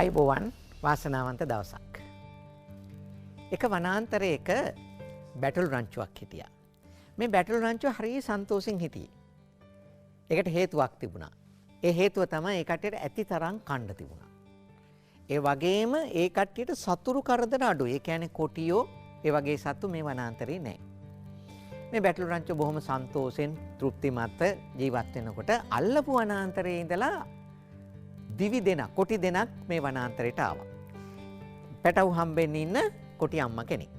අයබෝවන් වාසනාවන්ත දවසක්. එක වනාන්තරයක බැටළු රංචුවක් හිටියා. මේ බැටළු රංචුව හරිය සන්තෝෂෙන් හිටියේ. ඒකට හේතුවක් තිබුණා. ඒ හේතුව තමයි ඒ කට්ටියට ඇති තරම් කණ්ඩ තිබුණා. ඒ වගේම ඒ කට්ටියට සතුරු කරදර අඩුයි. ඒ කියන්නේ කොටියෝ ඒ වගේ සත්තු මේ වනාන්තරේ නෑ. මේ බැටළු රංචුව බොහොම සන්තෝෂෙන් තෘප්තිමත් ජීවත් වෙනකොට අල්ලපු වනාන්තරයේ ඉඳලා දිවි දෙනක් කොටි දෙනක් මේ වනාන්තරයට ආවා. පැටව් හම්බෙන්න ඉන්න කොටි අම්මා කෙනෙක්.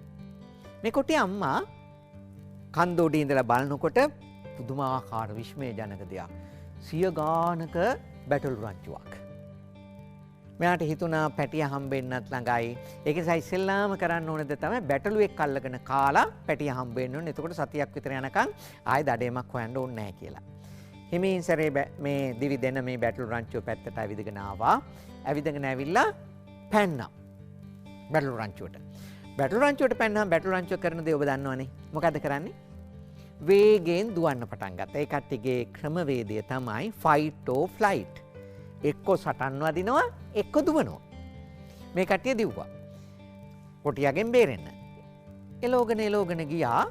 මේ කොටි අම්මා කන්ද උඩ ඉඳලා බලනකොට පුදුමාකාර විස්මයජනක දෙයක්. සිය ගානක බැටළු රංචුවක්. මෙයාට හිතුණා පැටිය හම්බෙන්නත් ළඟයි. ඒක නිසා ඉස්සෙල්ලාම කරන්න ඕන දේ තමයි බැටළුවෙක් අල්ලගෙන කාලා පැටිය හම්බෙන්න ඕනේ. එතකොට සතියක් විතර යනකම් ආයෙ දඩේමක් හොයන්න ඕනේ නැහැ කියලා. හිමින් සැරේ මේ දිවි දෙන මේ බැටළු රංචුව පැත්තට ඇවිදගෙන ආවා. ඇවිදගෙන ඇවිල්ලා පැන්නා බැටළු රංචුවට. බැටළු රංචුවට පැන්නාම බැටළු රංචුව කරන දේ ඔබ දන්නවනේ. මොකද්ද කරන්නේ? වේගයෙන් දුවන්න පටන් ගත්තා. ඒ කට්ටියගේ ක්‍රමවේදය තමයි ෆයිට් ඕ ෆ්ලයිට්. එක්ක සටන් වදිනවා එක්ක දුවනවා. මේ කට්ටිය දිව්වා. කොටියාගෙන් බේරෙන්න. එලෝගෙන එලෝගෙන ගියා.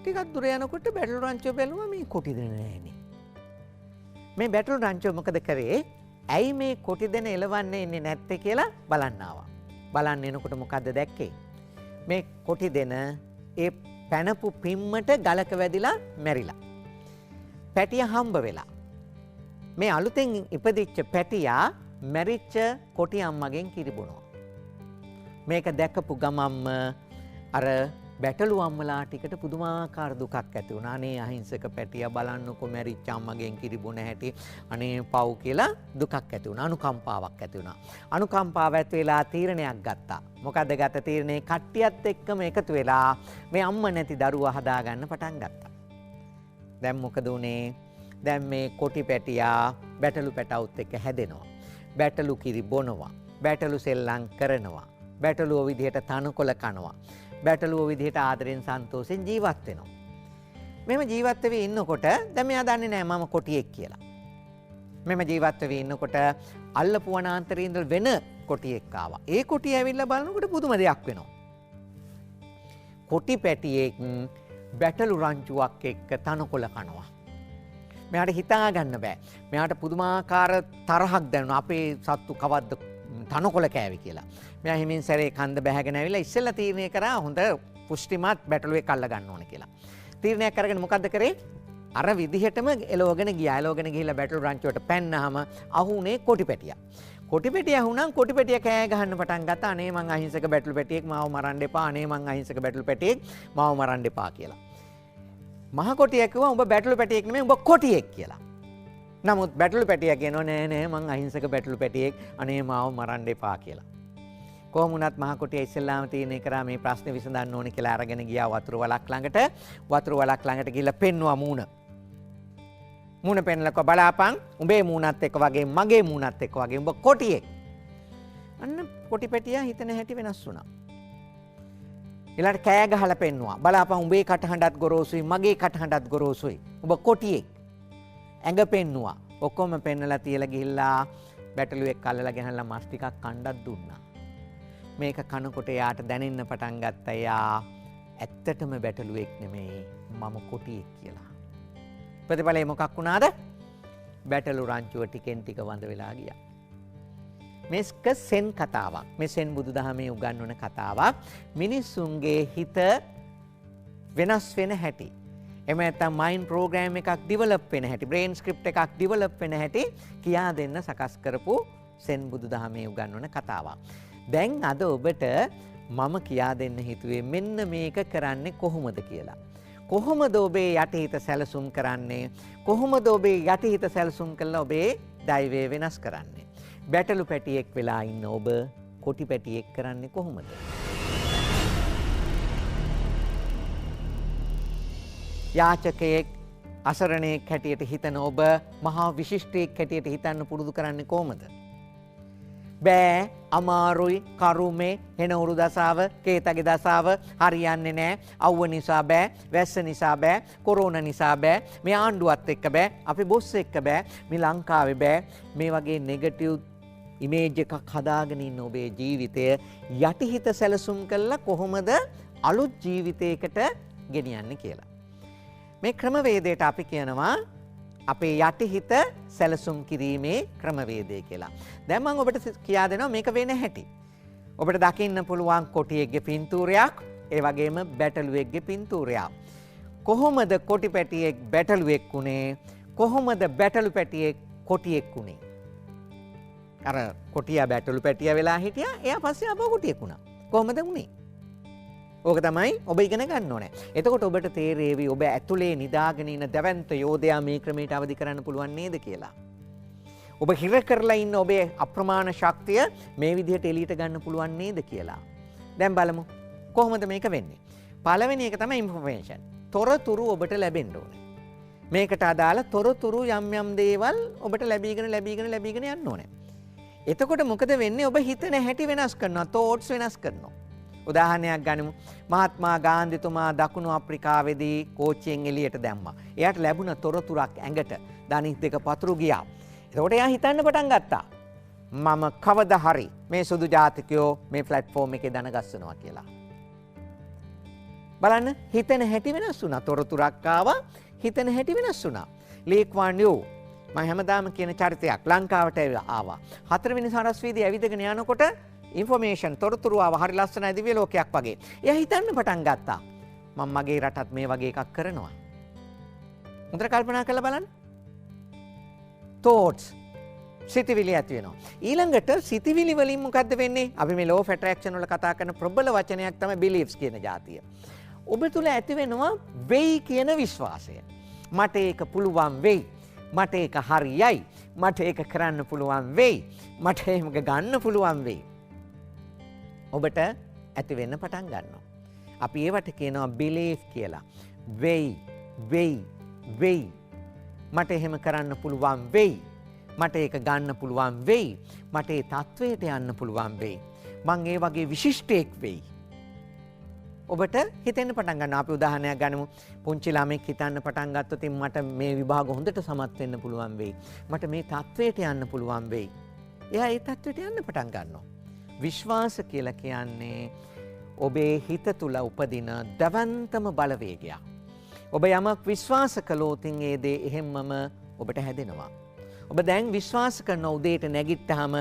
ටිකක් දුර යනකොට බැටළු රංචුව බැලුවා මේ කොටි දෙන නෑනේ. මේ බැටළු රංචුව මොකද කරේ? ඇයි මේ කොටි දෙන එලවන්නේ එන්නේ නැත්තේ කියලා බලන්න ආවා. බලන්න එනකොට මොකද්ද දැක්කේ? මේ කොටි දෙන ඒ පැනපු පිම්මට ගලක වැදිලා මැරිලා. පැටිය හම්බ වෙලා. මේ අලුතෙන් ඉපදිච්ච පැටියා මැරිච්ච කොටි අම්මගෙන් කිරි බොනවා. මේක දැකපු ගමම්ම අර බැටළු අම්මලා ටිකට පුදුමාකාර දුකක් ඇති වුණා. අනේ අහිංසක පැටියා බලන්නකෝ මැරිච්ච අම්මගෙන් කිරි බොන හැටි. අනේ පව් කියලා දුකක් ඇති වුණා. අනුකම්පාවක් ඇති වුණා. අනුකම්පාව ඇති වෙලා තීරණයක් ගත්තා. මොකද්ද ගත්ත තීරණේ? කට්ටියත් එක්කම එකතු වෙලා මේ අම්මා නැති දරුවා හදාගන්න පටන් ගත්තා. දැන් මොකද වුනේ? දැන් මේ කොටි පැටියා බැටළු පැටවුත් එක්ක හැදෙනවා. බැටළු කිරි බොනවා. බැටළු සෙල්ලම් කරනවා. බැටළුව විදිහට තනකොළ කනවා. බැටළුව විදිහට ආදරෙන් සන්තෝෂෙන් ජීවත් වෙනවා. මෙහෙම ජීවත් වෙවි ඉන්නකොට දැන් මෙයා දන්නේ නෑ මම කොටියෙක් කියලා. මෙහෙම ජීවත් වෙවි ඉන්නකොට අල්ලපු වනාන්තරේ ඉඳලා වෙන කොටියෙක් ආවා. ඒ කොටිය ඇවිල්ලා බලනකොට පුදුම දෙයක් වෙනවා. කොටි පැටියෙක් බැටළු රංචුවක් එක්ක තනකොළ කනවා. මෙයාට හිතා ගන්න බෑ. මෙයාට පුදුමාකාර තරහක් දැනුණා. අපේ සත්තු කවද්ද තනකොළ කෑවේ කියලා. මෙයා හිමින් සැරේ කන්ද බැහැගෙන ඇවිල්ලා ඉස්සෙල්ලා තීරණය කරා හොඳ පුෂ්ටිමත් බැටළුවෙක් අල්ල ගන්න ඕන කියලා. තීරණයක් අරගෙන මොකද්ද කරේ? අර විදිහටම එලවගෙන ගියා. එලවගෙන ගිහිල්ලා බැටළු රංචුවට පැන්නාම අහුනේ කොටි පැටියා. කොටි පැටියා අහුණම් කොටි පැටියා කෑ ගහන්න පටන් ගත්තා. අනේ මං අහිංසක බැටළු පැටියෙක් මාව මරන්න එපා. අනේ මං අහිංසක බැටළු පැටියෙක් මාව මරන්න එපා කියලා. මහ කොටියා කිව්වා උඹ බැටළු පැටියෙක් නෙමෙයි උඹ කොටියෙක් කියලා. නමුත් බැටළු පැටියා කියනවා නෑ නෑ මං අහිංසක බැටළු පැටියෙක් අනේ මාව මරන්න එපා කියලා. කොහොම වුණත් මහ කොටියා ඉස්සෙල්ලාම තීරණය කරා මේ ප්‍රශ්නේ විසඳන්න ඕනේ කියලා අරගෙන ගියා වතුර වලක් ළඟට. වතුර වලක් ළඟට ගිහිල්ලා පෙන්නුවා මූණ. මූණ පෙන්නලා කිව්වා බලාපන් උඹේ මූණත් එක්ක වගේ මගේ මූණත් එක්ක වගේ උඹ කොටියෙක්. අන්න කොටි පැටියා හිතන හැටි වෙනස් වුණා. ඊළඟට කෑ ගහලා පෙන්නුවා බලාපන් උඹේ කටහඬත් ගොරෝසුයි මගේ කටහඬත් ගොරෝසුයි උඹ කොටියෙක්. ඇඟ පෙන්නුවා. ඔක්කොම පෙන්නලා තියලා ගිහිල්ලා බැටළුවෙක් අල්ලලා ගෙනල්ලා මස් ටිකක් කණ්ඩක් දුන්නා. මේක කනකොට එයාට දැනෙන්න පටන් ගත්තා එයා ඇත්තටම බැටළුවෙක් නෙමෙයි මම කොටියෙක් කියලා. ප්‍රතිඵලය මොකක් වුණාද? බැටළු රංචුව ටිකෙන් ටික වඳ වෙලා ගියා. මේක සෙන් කතාවක්. මේ සෙන් බුදුදහමේ උගන්වන කතාවක්. මිනිස්සුන්ගේ හිත වෙනස් වෙන හැටි. එහෙම නැත්නම් මයින්ඩ් ප්‍රෝග්‍රෑම් එකක් ඩිවෙලොප් වෙන හැටි, බ්‍රේන් ස්ක්‍රිප්ට් එකක් ඩිවෙලොප් වෙන හැටි කියා දෙන්න සකස් කරපු සෙන් බුදුදහමේ උගන්වන කතාවක්. දැන් අද ඔබට මම කියා දෙන්න හිතුවේ මෙන්න මේක කරන්නේ කොහොමද කියලා. කොහොමද ඔබේ යටිහිත සැලසුම් කරන්නේ? කොහොමද ඔබේ යටිහිත සැලසුම් කළා ඔබේ දෛවය වෙනස් කරන්නේ? බැටළු පැටියෙක් වෙලා ඉන්න ඔබ කොටි පැටියෙක් කරන්නේ කොහොමද? යාචකයෙක් අසරණයෙක් හැටියට හිතන ඔබ මහා විශිෂ්ටයෙක් හැටියට හිතන්න පුරුදු කරන්නේ කොහොමද? බෑ, අමාරුයි, කරුමේ, හෙන උරු දසාව, කේතගේ දසාව හරියන්නේ නෑ, අවුව නිසා බෑ, වැස්ස නිසා බෑ, කොරෝනා නිසා බෑ, මේ ආණ්ඩුවත් එක්ක බෑ, අපේ බොස් එක්ක බෑ, මේ ලංකාවේ බෑ, මේ වගේ නෙගටිව් ඉමේජ් එකක් හදාගෙන ඉන්න ඔබේ ජීවිතය යටිහිත සැලසුම් කළා කොහොමද අලුත් ජීවිතයකට ගෙනියන්නේ කියලා. මේ ක්‍රමවේදයට අපි කියනවා අපේ යටිහිත සැලසුම් කිරීමේ ක්‍රමවේදය කියලා. දැන් මම ඔබට කියා දෙනවා මේක වෙන හැටි. ඔබට දකින්න පුළුවන් කොටියෙක්ගේ පින්තූරයක්, ඒ වගේම බැටළුවෙක්ගේ පින්තූරයක්. කොහොමද කොටි පැටියෙක් බැටළුවෙක් වුණේ? කොහොමද බැටළු පැටියෙක් කොටියෙක් වුණේ? අර කොටියා බැටළු පැටියා වෙලා හිටියා, එයා පස්සේ ආපහු කොටියෙක් වුණා. කොහොමද වුණේ? ඕක තමයි ඔබ ඉගෙන ගන්න ඕනේ. එතකොට ඔබට තේරෙවි ඔබ ඇතුලේ නිදාගෙන ඉන්න දැවැන්ත යෝධයා මේ ක්‍රමයට අවදි කරන්න පුළුවන් නේද කියලා. ඔබ හිර කරලා ඉන්න ඔබේ අප්‍රමාණ ශක්තිය මේ විදිහට එළියට ගන්න පුළුවන් නේද කියලා. දැන් බලමු කොහොමද මේක වෙන්නේ. පළවෙනි එක තමයි ඉන්ෆර්මේෂන්. තොරතුරු ඔබට ලැබෙන්න ඕනේ. මේකට අදාළ තොරතුරු යම් යම් දේවල් ඔබට ලැබීගෙන ලැබීගෙන ලැබීගෙන යන්න ඕනේ. එතකොට මොකද වෙන්නේ? ඔබ හිතන හැටි වෙනස් කරනවා, තෝට්ස් වෙනස් කරනවා. උදාහරණයක් ගනිමු. මහත්මා ගාන්ධිතුමා දකුණු අප්‍රිකාවේදී කෝච්චියෙන් එළියට දැම්මා. එයාට ලැබුණ තොරතුරක් ඇඟට දණිස් දෙක පතුරු ගියා. එතකොට එයා හිතන්න පටන් ගත්තා, මම කවදා හරි මේ සුදු ජාතිකයෝ මේ ප්ලැට්ෆෝම් එකේ දන ගස්සනවා කියලා. බලන්න, හිතන හැටි වෙනස් වුණා. තොරතුරක් ආවා, හිතන හැටි වෙනස් වුණා. ලී ක්වාන් you, මම හැමදාම කියන චරිතයක්, ලංකාවට ආවා. හතරවෙනි සරස් වීදියේ ඇවිදගෙන යනකොට ඉන්ෆර්මේෂන් තොරතුරු ආවා. හරි ලස්සනයි, දිව්‍ය ලෝකයක් වගේ. එයා හිතන්න පටන් ගත්තා, මම මගේ රටත් මේ වගේ එකක් කරනවා. හොඳට කල්පනා කරලා බලන්න. තෝට්ස්, සිතිවිලි ඇති වෙනවා. ඊළඟට සිතිවිලි වලින් මොකද්ද වෙන්නේ? අපි මේ ලෝ ඔෆ් ඇට්‍රැක්ෂන් වල කතා කරන ප්‍රබල වචනයක් තමයි බිලීෆ්ස් කියන જાතිය. ඔබ තුල ඇති වෙනවා වෙයි කියන විශ්වාසය. මට ඒක පුළුවන් වෙයි. මට ඒක හරියයි. මට ඒක කරන්න පුළුවන් වෙයි. මට ඒක ගන්න පුළුවන් වෙයි. ඔබට ඇති වෙන්න පටන් ගන්නවා. අපි ඒවට කියනවා බිලීෆ් කියලා. වෙයි, වෙයි, වෙයි. මට එහෙම කරන්න පුළුවන් වෙයි. මට ඒක ගන්න පුළුවන් වෙයි. මට ඒ තත්වයට යන්න පුළුවන් වෙයි. මං ඒ වගේ විශිෂ්ටයෙක් වෙයි. ඔබට හිතෙන්න පටන් ගන්නවා. අපි උදාහරණයක් ගනිමු. පුංචි ළමෙක් හිතන්න පටන් ගත්තොත් මට මේ විභාග හොඳට සමත් වෙන්න පුළුවන් වෙයි. මට මේ තත්වයට යන්න පුළුවන් වෙයි. එයා ඒ තත්වයට යන්න පටන් ගන්නවා. විශ්වාස කියලා කියන්නේ ඔබේ හිත තුළ උපදින දැවැන්තම බලවේගයක්. ඔබ යමක් විශ්වාස කළොත් ඒ දේ එහෙම්මම ඔබට හැදෙනවා. ඔබ දැන් විශ්වාස කරන උදේට නැගිට්ටාම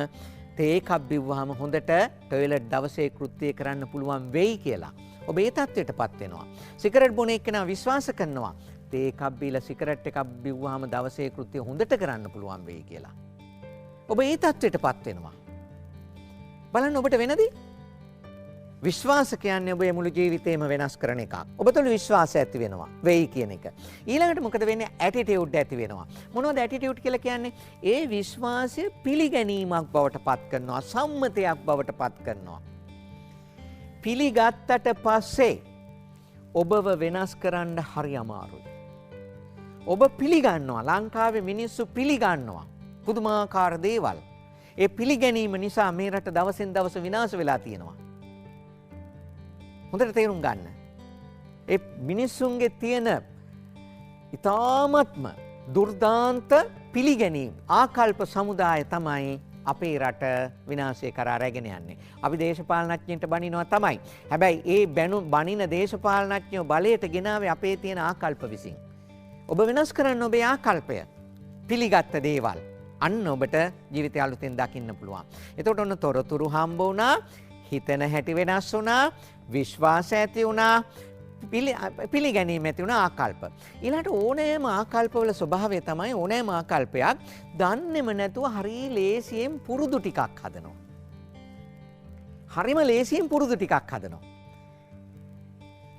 තේ එකක් බිව්වහම හොඳට ටොයිලට් දවසේ කෘත්‍ය කරන්න පුළුවන් වෙයි කියලා. ඔබ ඒ තත්ත්වයටපත් වෙනවා. සිගරට් බොන එක්කෙනා විශ්වාස කරනවා තේ එකක් බීලා සිගරට් එකක් බිව්වහම දවසේ කෘත්‍ය හොඳට කරන්න පුළුවන් වෙයි කියලා. ඔබ ඒ තත්ත්වයටපත් වෙනවා. බලන්න ඔබට වෙනදී විශ්වාස කියන්නේ ඔබේ මුළු ජීවිතේම වෙනස් කරන එකක්. ඔබ තුළ විශ්වාසය ඇති වෙනවා වෙයි කියන එක. ඊළඟට මොකද වෙන්නේ? ඇටිටියුඩ් ඇති වෙනවා. මොනවද ඇටිටියුඩ් කියලා කියන්නේ? ඒ විශ්වාසය පිළිගැනීමක් බවට පත් කරනවා, සම්මතයක් බවට පත් කරනවා. පිළිගත්තට පස්සේ ඔබව වෙනස් කරන්න හරි අමාරුයි. ඔබ පිළිගන්නවා, ලංකාවේ මිනිස්සු පිළිගන්නවා පුදුමාකාර දේවල්. ඒ පිළිගැනීම නිසා මේ රට දවසෙන් දවස විනාශ වෙලා තියෙනවා. හොඳට තේරුම් ගන්න. ඒ මිනිස්සුන්ගේ තියෙන ඉතාමත්ම දුර්දාන්ත පිළිගැනීම් ආකල්ප සමුදාය තමයි අපේ රට විනාශය කරා රැගෙන යන්නේ. අපි දේශපාලනඥයින්ට බනිනවා තමයි. හැබැයි ඒ බනින දේශපාලනඥයෝ බලයට ගෙනාවේ අපේ තියෙන ආකල්ප විසින්. ඔබ වෙනස් කරන්න ඔබේ ආකල්පය, පිළිගත්ත දේවල්. අන්න ඔබට ජීවිතය අලුතෙන් දකින්න පුළුවන්. එතකොට ඔන්න තොරතුරු හම්බ වුණා, හිතන හැටි වෙනස් වුණා, විශ්වාස ඇති වුණා, පිළිගැනීම ඇති වුණා, ආකල්ප. ඊළඟට ඕනෑම ආකල්පවල ස්වභාවය තමයි ඕනෑම ආකල්පයක් දන්නේම නැතුව හරි ලේසියෙන් පුරුදු ටිකක් හදනවා. හරිම ලේසියෙන් පුරුදු ටිකක් හදනවා.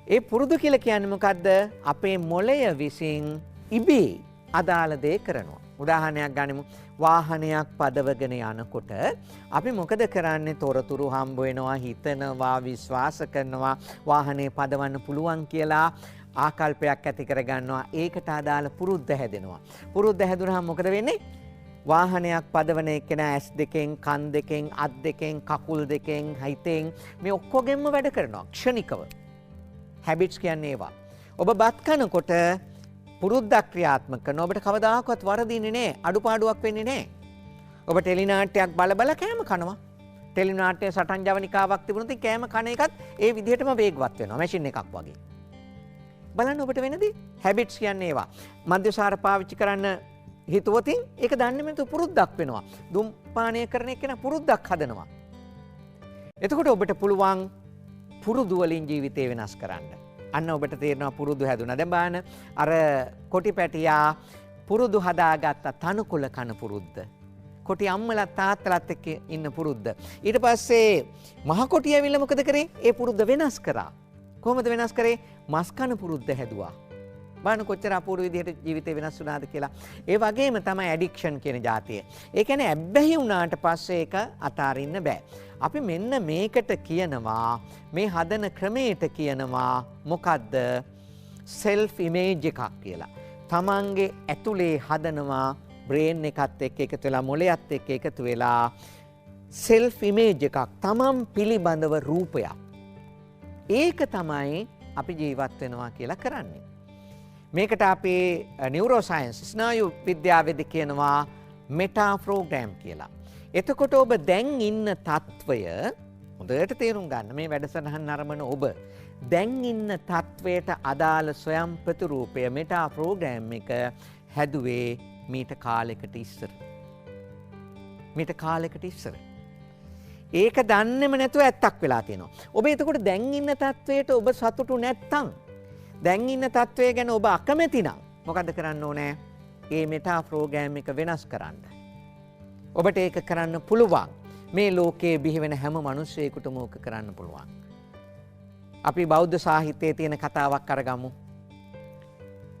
ඒ පුරුදු කියලා කියන්නේ මොකද්ද? අපේ මොළය විසින් ඉබේ අදාළ දේ කරනවා. උදාහරණයක් ගනිමු. වාහනයක් පදවගෙන යනකොට අපි මොකද කරන්නේ? තොරතුරු හම්බ වෙනවා, හිතනවා, විශ්වාස කරනවා, වාහනේ පදවන්න පුළුවන් කියලා ආකල්පයක් ඇති කරගන්නවා. ඒකට අදාළ පුරුද්ද හැදෙනවා. පුරුද්ද හැදුනහම මොකද වෙන්නේ? වාහනයක් පදවන එක්කෙනා ඇස් දෙකෙන්, කන් දෙකෙන්, අත් දෙකෙන්, කකුල් දෙකෙන්, හිතෙන් මේ ඔක්කොගෙන්ම වැඩ කරනවා ක්ෂණිකව. හැබිට්ස් කියන්නේ ඒවා. ඔබ බත් කනකොට පුරුද්දක් ක්‍රියාත්මක කරන ඔබට කවදාකවත් වරදින්නේ නෑ, අඩුපාඩුවක් වෙන්නේ නෑ. ඔබ ටෙලි නාට්‍යයක් බල බල කෑම කනවා. ටෙලි නාට්‍යයේ සටන් ජවනිකාවක් තිබුණොත් කෑම කන එකත් ඒ විදිහටම වේගවත් වෙනවා. මැෂින් එකක් වගේ. බලන්න ඔබට වෙනදී හැබිට්ස් කියන්නේ ඒවා. මද්‍යසාර පාවිච්චි කරන්න හිතුවොතින් ඒක දන්නේම නැතුව පුරුද්දක් වෙනවා. දුම් පානය කරන එක න පුරුද්දක් හදනවා. එතකොට ඔබට පුළුවන් පුරුදු වලින් ජීවිතේ වෙනස් කරන්න. අන්න ඔබට තේරෙනවා පුරුදු හැදුනා. දැන් බලන්න අර කොටි පැටියා පුරුදු හදාගත්ත තනකොළ කන පුරුද්ද. කොටි අම්මලා තාත්තලාත් එක්ක ඉන්න පුරුද්ද. ඊට පස්සේ මහ කොටි ඇවිල්ලා මොකද කරේ? ඒ පුරුද්ද වෙනස් කරා. කොහොමද වෙනස් කරේ? මස් කන පුරුද්ද හැදුවා. බලන්න කොච්චර අපූර්ව විදිහට ජීවිතේ වෙනස් වුණාද කියලා. ඒ වගේම තමයි ඇඩික්ෂන් කියන જાතිය. ඒ කියන්නේ ඇබ්බැහි වුණාට පස්සේ ඒක අතාරින්න බෑ. අපි මෙන්න මේකට කියනවා, මේ හදන ක්‍රමයට කියනවා මොකද්ද? සෙල්ෆ් ඉමේජ් එකක් කියලා. තමන්ගේ ඇතුලේ හදනවා බ්‍රේන් එකත් එක්ක එකතු වෙලා, මොළයත් එක්ක එකතු වෙලා සෙල්ෆ් ඉමේජ් එකක්, තමන් පිළිබඳව රූපයක්. ඒක තමයි අපි ජීවත් වෙනවා කියලා කරන්නේ. මේකට අපි නියුරෝ සයන්ස්, ස්නායු විද්‍යාවේදී කියනවා මෙටා ප්‍රෝග්‍රෑම් කියලා. එතකොට ඔබ දැන් ඉන්න තත්වය හොඳට තේරුම් ගන්න. මේ වැඩසටහන නරඹන ඔබ දැන් ඉන්න තත්වයට අදාළ ස්වයං ප්‍රතිරූපය මෙටා ප්‍රෝග්‍රෑම් එක හැදුවේ මීට කාලෙකට ඉස්සර. මීට කාලෙකට ඉස්සර. ඒක දන්නේම නැතුව ඇත්තක් වෙලා තියෙනවා. ඔබ එතකොට දැන් ඉන්න තත්වයට ඔබ සතුටු නැත්තම්, දැන් ඉන්න තත්වය ගැන ඔබ අකමැති නම් මොකද කරන්න ඕනේ? මේ මෙටා ප්‍රෝග්‍රෑම් එක වෙනස් කරන්න. ඔබට ඒක කරන්න පුළුවන්. මේ ලෝකයේ බිහි වෙන හැම මිනිස්සෙකුටම ඕක කරන්න පුළුවන්. අපි බෞද්ධ සාහිත්‍යයේ තියෙන කතාවක් අරගමු.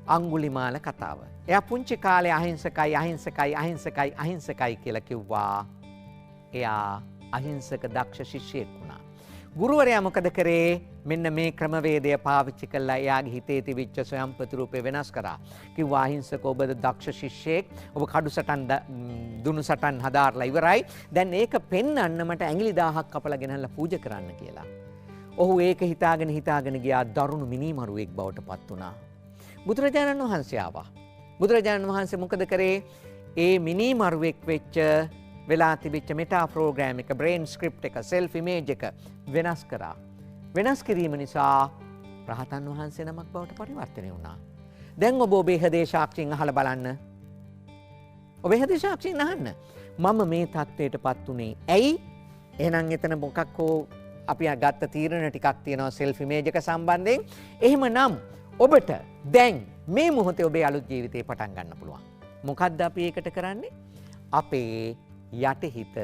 අඟුලිමාල කතාව. එයා පුංචි කාලේ අහිංසකයි අහිංසකයි අහිංසකයි අහිංසකයි කියලා කිව්වා. එයා අහිංසක දක්ෂ ශිෂ්‍යයෙක් වුණා. ගුරුවරයා මොකද කරේ? මෙන්න මේ ක්‍රමවේදය පාවිච්චි කළා එයාගේ හිතේ තිබිච්ච ස්වයං ප්‍රතිරූපය වෙනස් කරා. කිව්වා අහිංසක ඔබ දක්ෂ ශිෂ්‍යයෙක්. ඔබ කඩු සටන් දුනු සටන් හදාarලා ඉවරයි. දැන් ඒක පෙන්වන්න මට ඇඟිලි 1000ක් කපලා ගෙනල්ලා පූජා කරන්න කියලා. ඔහු ඒක හිතාගෙන හිතාගෙන ගියා, දරුණු මිනීමරුවෙක් බවට පත් වුණා. බුදුරජාණන් වහන්සේ ආවා. බුදුරජාණන් වහන්සේ මොකද කරේ? ඒ මිනීමරුවෙක් වෙච්ච වෙලා තිබිච්ච මෙටා ප්‍රෝග්‍රෑම් එක, බ්‍රේන් ස්ක්‍රිප්ට් එක, සෙල්ෆ් ඉමේජ් එක වෙනස් කරා. වෙනස් කිරීම නිසා රහතන් වහන්සේ නමක් බවට පරිවර්තනය වුණා. දැන් ඔබ ඔබේ හදේ සාක්ෂියෙන් අහලා බලන්න. ඔබේ හදේ සාක්ෂියෙන් අහන්න. මම මේ තත්ත්වයට පත් වුණේ ඇයි? එහෙනම් එතන මොකක් හෝ අපි ගත්ත තීරණ ටිකක් තියෙනවා සෙල්ෆ් ඉමේජ් එක සම්බන්ධයෙන්. එහෙමනම් ඔබට දැන් මේ මොහොතේ ඔබේ අලුත් ජීවිතේ පටන් ගන්න පුළුවන්. මොකද්ද අපි ඒකට කරන්නේ? අපේ යටිහිත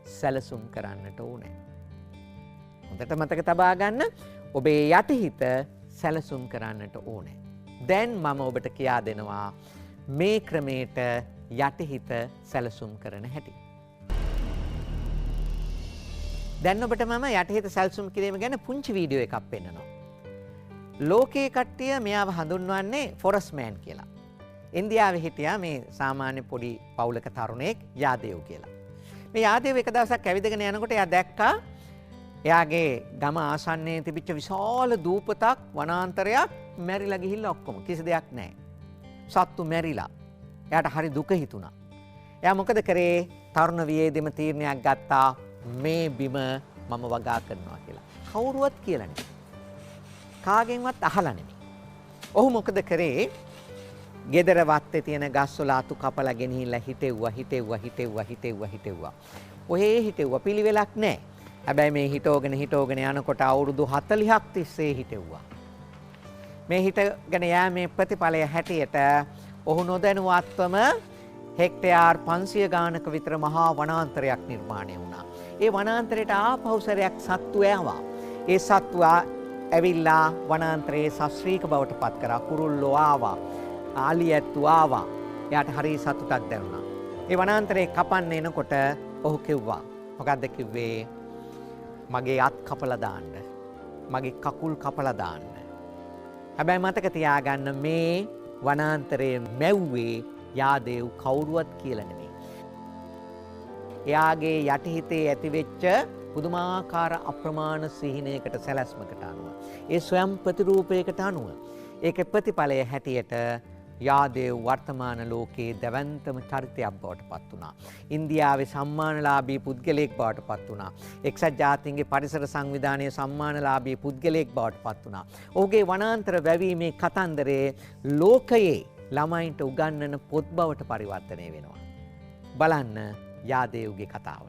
සැලසුම් කරන්නට ඕනේ. හොඳට මතක තබා ගන්න, ඔබේ යටිහිත සැලසුම් කරන්නට ඕනේ. දැන් මම ඔබට කියා දෙනවා මේ ක්‍රමයට යටිහිත සැලසුම් කරන හැටි. දැන් ඔබට මම යටිහිත සැලසුම් කිරීම ගැන පුංචි වීඩියෝ එකක් පෙන්නනවා. ලෝකයේ කට්ටිය මෙයාව හඳුන්වන්නේ ෆොරස්ට් මෑන් කියලා. ඉන්දියාවේ හිටියා මේ සාමාන්‍ය පොඩි පවුලක තරුණයෙක් යාදේව් කියලා. මේ යාදේව් එක දවසක් ඇවිදගෙන යනකොට එයා දැක්කා එයාගේ ගම ආසන්නයේ තිබිච්ච විශාල දූපතක් වනාන්තරයක් මැරිලා ගිහිල්ලා ඔක්කොම කිසි දෙයක් නැහැ. සත්තු මැරිලා. එයාට හරි දුක හිතුණා. එයා මොකද කරේ? තරුණ වියේදීම තීරණයක් ගත්තා, මේ බිම මම වගා කරනවා කියලා. කවුරුවත් කියලා නෙමෙයි. කාගෙන්වත් අහලා නෙමෙයි. ඔහු මොකද කරේ? ගෙදර වත්තේ තියෙන ගස්වල අතු කපලා ගෙනහිල්ලා හිටෙව්වා හිටෙව්වා හිටෙව්වා හිටෙව්වා හිටෙව්වා. ඔහේ හිටෙව්වා, පිළිවෙලක් නැහැ. හැබැයි මේ හිටෝගෙන හිටෝගෙන යනකොට අවුරුදු 40ක් තිස්සේ හිටෙව්වා. මේ හිටගෙන යෑමේ ප්‍රතිඵලය හැටියට ඔහු නොදැනුවත්වම හෙක්ටයාර් 500 ගානක විතර මහා වනාන්තරයක් නිර්මාණය වුණා. ඒ වනාන්තරයට ආපහු සැරයක් සත්තු ආවා. ඒ සත්තු ඇවිල්ලා වනාන්තරයේ සශ්‍රීක බවට පත් කරා. කුරුල්ලෝ ආවා, ආලි ඇත්තු ආවා. එයාට හරි සතුටක් දැනුණා. ඒ වනාන්තරේ කපන්න එනකොට ඔහු කිව්වා, මොකද්ද කිව්වේ? මගේ අත් කපලා දාන්න, මගේ කකුල් කපලා දාන්න. හැබැයි මතක තියාගන්න, මේ වනාන්තරයේ මැව්වේ යාදේව් කවුරුවත් කියලා නෙමෙයි. එයාගේ යටිහිතේ ඇතිවෙච්ච පුදුමාකාර අප්‍රමාණ සිහිනයකට, සැලැස්මකට අනුව, ඒ ස්වයං ප්‍රතිරූපයකට අනුව, ඒකේ ප්‍රතිඵලය හැටියට යාදේව් වර්තමාන ලෝකයේ දැවැන්තම චරිතයක් බවට පත් වුණා. ඉන්දියාවේ සම්මානලාභී පුද්ගලයෙක් බවට පත් වුණා. එක්සත් ජාතීන්ගේ පරිසර සංවිධානයේ සම්මානලාභී පුද්ගලයෙක් බවට පත් වුණා. ඔහුගේ වනාන්තර වැවීමේ කතන්දරේ ලෝකයේ ළමයින්ට උගන්වන පොත් බවට පරිවර්තනය වෙනවා. බලන්න යාදේව්ගේ කතාව.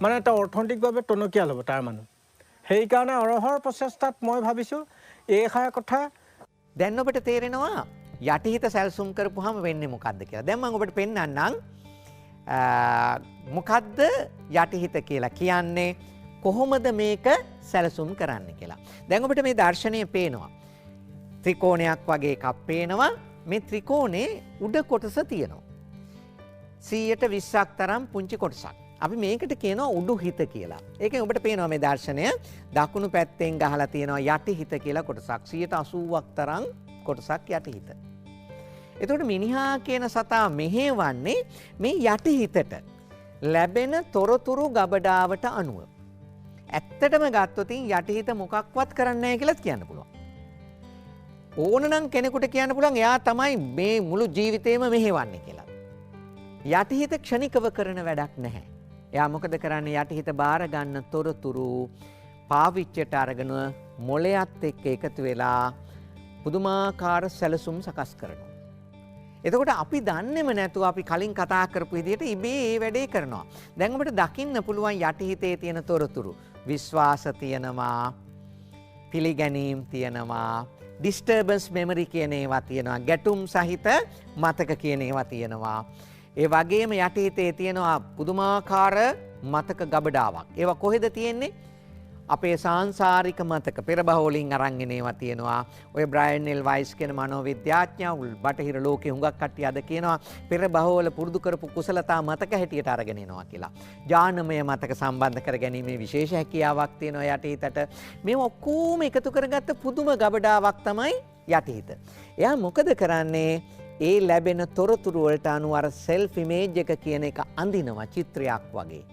মানে এটা অৰ্থনৈতিকভাৱে টনকিয়াল হ'ব তাৰ মানুহ। সেইকাৰণে অৰহৰ প্ৰচেষ্টাত মই ভাবিছোঁ এইষাৰ কথা। දැන් ඔබට තේරෙනවා යටිහිත සැලසුම් කරපුවාම වෙන්නේ මොකද්ද කියලා. දැන් මම ඔබට පෙන්නන්නම් මොකද්ද යටිහිත කියලා කියන්නේ, කොහොමද මේක සැලසුම් කරන්න කියලා. දැන් ඔබට මේ දර්ශනය පේනවා. ත්‍රිකෝණයක් වගේ එකක් පේනවා. මේ ත්‍රිකෝණේ උඩ කොටස තියෙනවා. 120ක් තරම් පුංචි කොටසක්. අපි මේකට කියනවා උඩු හිත කියලා. ඒකෙන් ඔබට පේනවා මේ දර්ශනය දකුණු පැත්තෙන් ගහලා තියෙනවා යටි හිත කියලා කොටසක්. 80ක් තරම් කොටසක් යටි හිත. එතකොට මිනිහා කියන සතා මෙහෙවන්නේ මේ යටි හිතට ලැබෙන තොරතුරු ගබඩාවට අනුව. ඇත්තටම ගත්තොත් යටි හිත මොකක්වත් කරන්නේ නැහැ කියලාත් කියන්න පුළුවන්. ඕනනම් කෙනෙකුට කියන්න පුළුවන් එයා තමයි මේ මුළු ජීවිතේම මෙහෙවන්නේ කියලා. යටි හිත ක්ෂණිකව කරන වැඩක් නැහැ. එයා මොකද කරන්නේ? යටිහිත බාර ගන්න තොරතුරු පාවිච්චියට අරගෙන මොළයත් එක්ක එකතු වෙලා පුදුමාකාර සැලසුම් සකස් කරනවා. එතකොට අපි දන්නේම නැතුව අපි කලින් කතා කරපු විදිහට ඉබේ ඒ වැඩේ කරනවා. දැන් ඔබට දකින්න පුළුවන් යටිහිතේ තියෙන තොරතුරු. විශ්වාස තියෙනවා, පිළිගැනීම් තියෙනවා, ඩිස්ටර්බන්ස් මෙමරි කියන ඒවා තියෙනවා, ගැටුම් සහිත මතක කියන ඒවා තියෙනවා. ඒ වගේම යටිහිතේ තියෙනවා පුදුමාකාර මතක ගබඩාවක්. ඒවා කොහෙද තියෙන්නේ? අපේ සාංසාරික මතක පෙර භව වලින් අරන් එන ඒවා තියෙනවා. ඔය බ්‍රයන් එල් වයිස් කියන මනෝවිද්‍යාඥයා බටහිර ලෝකේ හුඟක් කට්ටිය අද කියනවා පෙර භවවල පුරුදු කරපු කුසලතා මතක හැටියට අරගෙන එනවා කියලා. ඥානමය මතක සම්බන්ධ කර ගැනීමේ විශේෂ හැකියාවක් තියෙනවා යටිහිතට. මේ ඔක්කොම එකතු කරගත්ත පුදුම ගබඩාවක් තමයි යටිහිත. එයා මොකද කරන්නේ? ඒ ලැබෙන තොරතුරු වලට අනුව අර සෙල්ෆ් ඉමේජ් එක කියන එක අඳිනවා චිත්‍රයක් වගේ.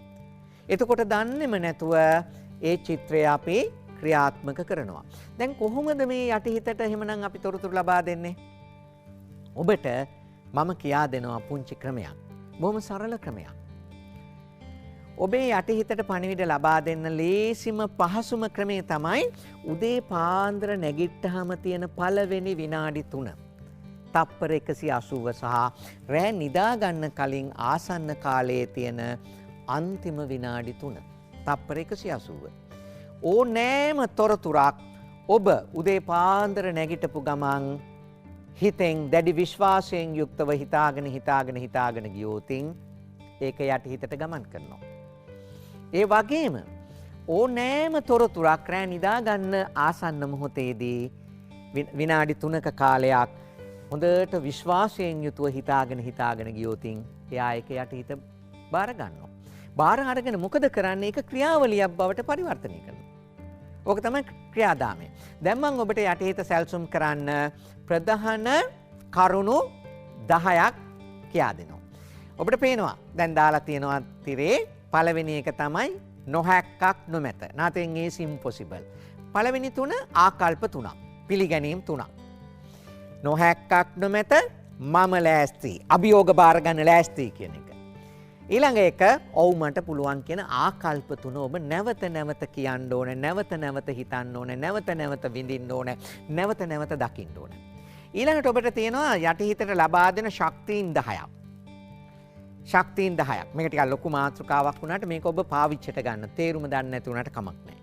එතකොට දන්නේම නැතුව ඒ චිත්‍රය අපි ක්‍රියාත්මක කරනවා. දැන් කොහොමද මේ යටිහිතට එහෙමනම් අපි තොරතුරු ලබා දෙන්නේ? ඔබට මම කියා දෙනවා පුංචි ක්‍රමයක්. බොහොම සරල ක්‍රමයක්. ඔබේ යටිහිතට පණිවිඩ ලබා දෙන්න ලේසිම පහසුම ක්‍රමය තමයි උදේ පාන්දර නැගිට්ටහම තියෙන පළවෙනි විනාඩි 3. තප්පර 180 සහ රෑ නිදා ගන්න කලින් ආසන්න කාලයේ තියෙන අන්තිම විනාඩි 3. තප්පර 180. ඕනෑම තොරතුරක් ඔබ උදේ පාන්දර නැගිටපු ගමන් හිතෙන් දැඩි විශ්වාසයෙන් යුක්තව හිතාගෙන හිතාගෙන හිතාගෙන ගියෝතින් ඒක යටිහිතට ගමන් කරනවා. ඒ වගේම ඕනෑම තොරතුරක් රෑ නිදා ගන්න ආසන්න මොහොතේදී විනාඩි 3ක කාලයක් හොඳට විශ්වාසයෙන් යුතුව හිතාගෙන හිතාගෙන ගියෝතින් එයා ඒක යටිහිත බාර ගන්නවා. බාර අරගෙන මොකද කරන්නේ? ඒක ක්‍රියාවලියක් බවට පරිවර්තනය කරනවා. ඕක තමයි ක්‍රියාදාමය. දැන් මම ඔබට යටිහිත සැලසුම් කරන්න ප්‍රධාන කරුණු 10ක් කියා දෙනවා. ඔබට පේනවා දැන් දාලා තියෙනවා තිරේ. පළවෙනි එක තමයි නොහැක්කක් නොමැත. Nothing is impossible. පළවෙනි තුන ආකල්ප තුනක්. පිළිගැනීම් තුනක්. නොහැක්කක් නොමැත, මම ලෑස්ති. අභියෝග බාර ගන්න ලෑස්ති කියන එක. ඊළඟ එක ඔව් මට පුළුවන් කියන ආකල්ප තුන ඔබ නැවත නැවත කියන්න ඕනේ, නැවත නැවත හිතන්න ඕනේ, නැවත නැවත විඳින්න ඕනේ, නැවත නැවත දකින්න ඕනේ. ඊළඟට ඔබට තියෙනවා යටිහිතට ලබා දෙන ශක්තීන් 10ක්. ශක්තීන් 10ක්. මේක ටිකක් ලොකු මාතෘකාවක් වුණාට මේක ඔබ පාවිච්චියට ගන්න. තේරුම දන්නේ නැති වුණාට කමක් නැහැ.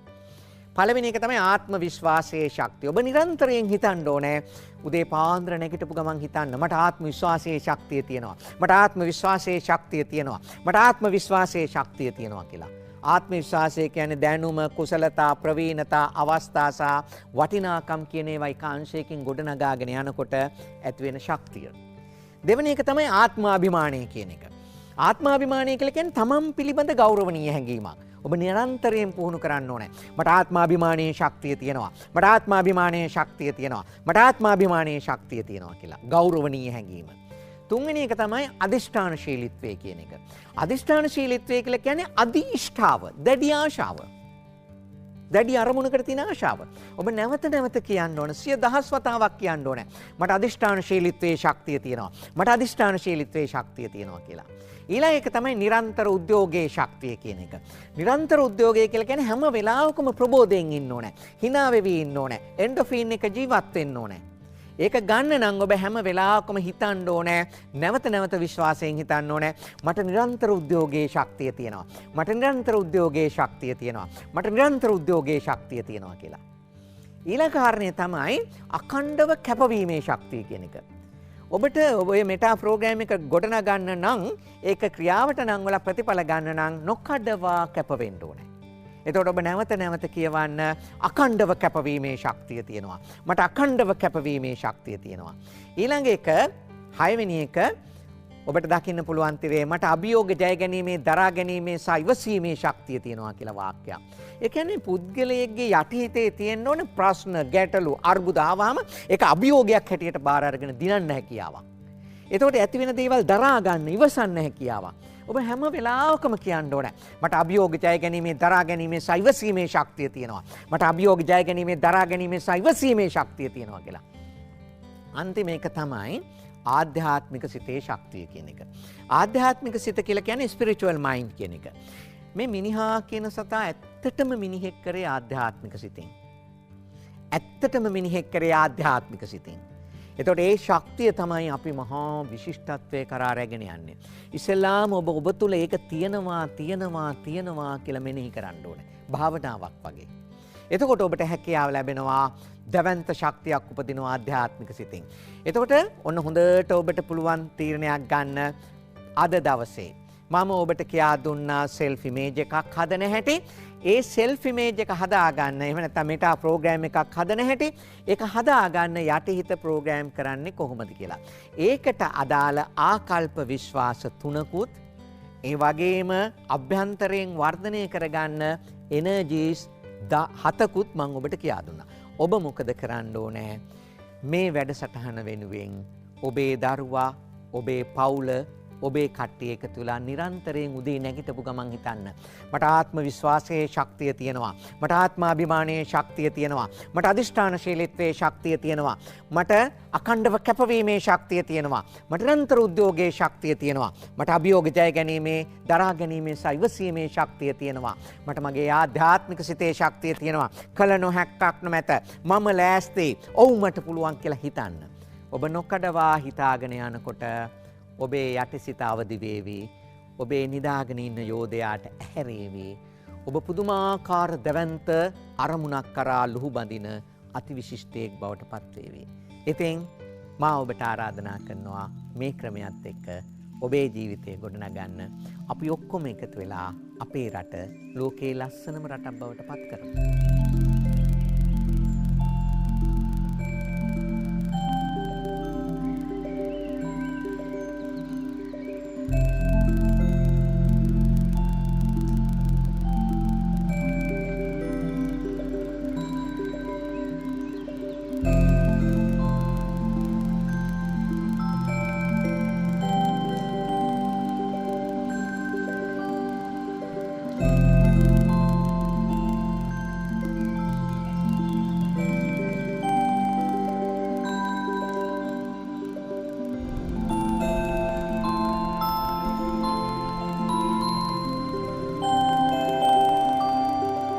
පළවෙනි එක තමයි ආත්ම විශ්වාසයේ ශක්තිය. ඔබ නිරන්තරයෙන් හිතන්න ඕනේ. උදේ පාන්දර නැගිටපු ගමන් හිතන්න මට ආත්ම විශ්වාසයේ ශක්තිය තියෙනවා. මට ආත්ම විශ්වාසයේ ශක්තිය තියෙනවා. මට ආත්ම විශ්වාසයේ ශක්තිය තියෙනවා කියලා. ආත්ම විශ්වාසය කියන්නේ දැනුම, කුසලතා, ප්‍රවීණතා, අවස්ථා සහ වටිනාකම් කියන ඒවා එක අංශයකින් ගොඩනගාගෙන යනකොට ඇති වෙන ශක්තිය. දෙවෙනි එක තමයි ආත්මාභිමානය කියන එක. ආත්මාභිමානය කියලා කියන්නේ තමන් පිළිබඳ ගෞරවනීය හැඟීමක්. ඔබ නිරන්තරයෙන් පුහුණු කරන්න ඕනේ. මට ආත්මාභිමානයේ ශක්තිය තියෙනවා. මට ආත්මාභිමානයේ ශක්තිය තියෙනවා. මට ආත්මාභිමානයේ ශක්තිය තියෙනවා කියලා. ගෞරවනීය හැඟීම. තුන්වෙනි එක තමයි අධිෂ්ඨානශීලීත්වය කියන එක. අධිෂ්ඨානශීලීත්වය කියලා කියන්නේ අධිෂ්ඨාව, දැඩි ආශාව. දැඩි අරමුණකට තියෙන ආශාව. ඔබ නැවත නැවත කියන්න ඕන, සිය දහස් වතාවක් කියන්න ඕන. මට අධිෂ්ඨානශීලීත්වයේ ශක්තිය තියෙනවා. මට අධිෂ්ඨානශීලීත්වයේ ශක්තිය තියෙනවා කියලා. ඊළඟ එක තමයි නිරන්තර උද්‍යෝගයේ ශක්තිය කියන එක. නිරන්තර උද්‍යෝගය කියලා කියන්නේ හැම වෙලාවකම ප්‍රබෝධයෙන් ඉන්න ඕනේ. හිනා වෙවි ඉන්න ඕනේ. එන්ඩෝෆින් එක ජීවත් වෙන්න ඕනේ. ඒක ගන්න නම් ඔබ හැම වෙලාවකම හිතන්න ඕනේ, නැවත නැවත විශ්වාසයෙන් හිතන්න ඕනේ, මට නිරන්තර උද්‍යෝගයේ ශක්තිය තියෙනවා. මට නිරන්තර උද්‍යෝගයේ ශක්තිය තියෙනවා. මට නිරන්තර උද්‍යෝගයේ ශක්තිය තියෙනවා කියලා. ඊළඟ කාරණය තමයි අඛණ්ඩව කැපවීමේ ශක්තිය කියන එක. ඔබට ඔය මෙටා ප්‍රෝග්‍රෑම් එක ගොඩනගන්න නම්, ඒක ක්‍රියාවට නංවලා ප්‍රතිඵල ගන්න නම් නොකඩවා කැප වෙන්න ඕනේ. එතකොට ඔබ නැවත නැවත කියවන්න අඛණ්ඩව කැපවීමේ ශක්තිය තියෙනවා. මට අඛණ්ඩව කැපවීමේ ශක්තිය තියෙනවා. ඊළඟ එක හයවෙනි එක ඔබට දකින්න පුළුවන් තිරේ මට අභියෝග ජය ගැනීමේ, දරා ගැනීමේ සහ ඉවසීමේ ශක්තිය තියෙනවා කියලා වාක්‍යයක්. ඒ කියන්නේ පුද්ගලයෙක්ගේ යටිහිතේ තියෙන්න ඕන ප්‍රශ්න, ගැටලු, අර්බුද ආවම ඒක අභියෝගයක් හැටියට බාර අරගෙන දිනන්න හැකියාවක්. එතකොට ඇති වෙන දේවල් දරා ගන්න, ඉවසන්න හැකියාවක්. ඔබ හැම වෙලාවකම කියන්න ඕන මට අභියෝග ජය ගැනීමේ, දරා ගැනීමේ සහ ඉවසීමේ ශක්තිය තියෙනවා. මට අභියෝග ජය ගැනීමේ, දරා ගැනීමේ සහ ඉවසීමේ ශක්තිය තියෙනවා කියලා. අන්තිම එක තමයි ආධ්‍යාත්මික සිතේ ශක්තිය කියන එක. ආධ්‍යාත්මික සිත කියලා කියන්නේ ස්පිරිචුවල් මයින්ඩ් කියන එක. මේ මිනිහා කියන සතා ඇත්තටම මිනිහෙක් කරේ ආධ්‍යාත්මික සිතෙන්. ඇත්තටම මිනිහෙක් කරේ ආධ්‍යාත්මික සිතෙන්. එතකොට ඒ ශක්තිය තමයි අපි මහා විශිෂ්ටත්වයේ කරා රැගෙන යන්නේ. ඉස්සෙල්ලාම ඔබ ඔබ තුළ ඒක තියෙනවා, තියෙනවා, තියෙනවා කියලා මෙනෙහි කරන්න ඕනේ. භාවනාවක් වගේ. එතකොට ඔබට හැකියාව ලැබෙනවා, දැවැන්ත ශක්තියක් උපදිනවා ආධ්‍යාත්මික සිතින්. එතකොට ඔන්න හොඳට ඔබට පුළුවන් තීරණයක් ගන්න අද දවසේ. මම ඔබට කියා දුන්නා සෙල්ෆ් ඉමේජ් එකක් හදන හැටි. ඒ සෙල්ෆ් ඉමේජ් එක හදාගන්න, එහෙම නැත්නම් මෙටා ප්‍රෝග්‍රෑම් එකක් හදන හැටි, ඒක හදාගන්න යටිහිත ප්‍රෝග්‍රෑම් කරන්නේ කොහොමද කියලා. ඒකට අදාළ ආකල්ප විශ්වාස තුනකුත්, ඒ වගේම අභ්‍යන්තරයෙන් වර්ධනය කරගන්න එනර්ජීස් 7කුත් මම ඔබට කියා දුන්නා. ඔබ මොකද කරන්න ඕනේ? මේ වැඩසටහන වෙනුවෙන් ඔබේ දරුවා, ඔබේ පවුල, ඔබේ කට්ටිය එකතු වෙලා නිරන්තරයෙන් උදේ නැගිටපු ගමන් හිතන්න. මට ආත්ම විශ්වාසයේ ශක්තිය තියෙනවා. මට ආත්මාභිමානයේ ශක්තිය තියෙනවා. මට අධිෂ්ඨානශීලීත්වයේ ශක්තිය තියෙනවා. මට අඛණ්ඩව කැපවීමේ ශක්තිය තියෙනවා. මට නිරන්තර උද්‍යෝගයේ ශක්තිය තියෙනවා. මට අභියෝග ජය ගැනීමේ, දරා ගැනීමේ සහ ඉවසීමේ ශක්තිය තියෙනවා. මට මගේ ආධ්‍යාත්මික සිතේ ශක්තිය තියෙනවා. කල නොහැක්කක් නොමැත. මම ලෑස්ති. ඔව් මට පුළුවන් කියලා හිතන්න. ඔබ නොකඩවා හිතාගෙන යනකොට ඔබේ යටිසිත අවදි වේවි. ඔබේ නිදාගෙන ඉන්න යෝධයාට ඇහැරේවි. ඔබ පුදුමාකාර දැවැන්ත අරමුණක් කරා ලුහු බඳින අතිවිශිෂ්ටයෙක් බවට පත් වේවි. ඉතින් මා ඔබට ආරාධනා කරනවා මේ ක්‍රමයත් එක්ක ඔබේ ජීවිතය ගොඩනගන්න. අපි ඔක්කොම එකතු වෙලා අපේ රට ලෝකේ ලස්සනම රටක් බවට පත් කරමු.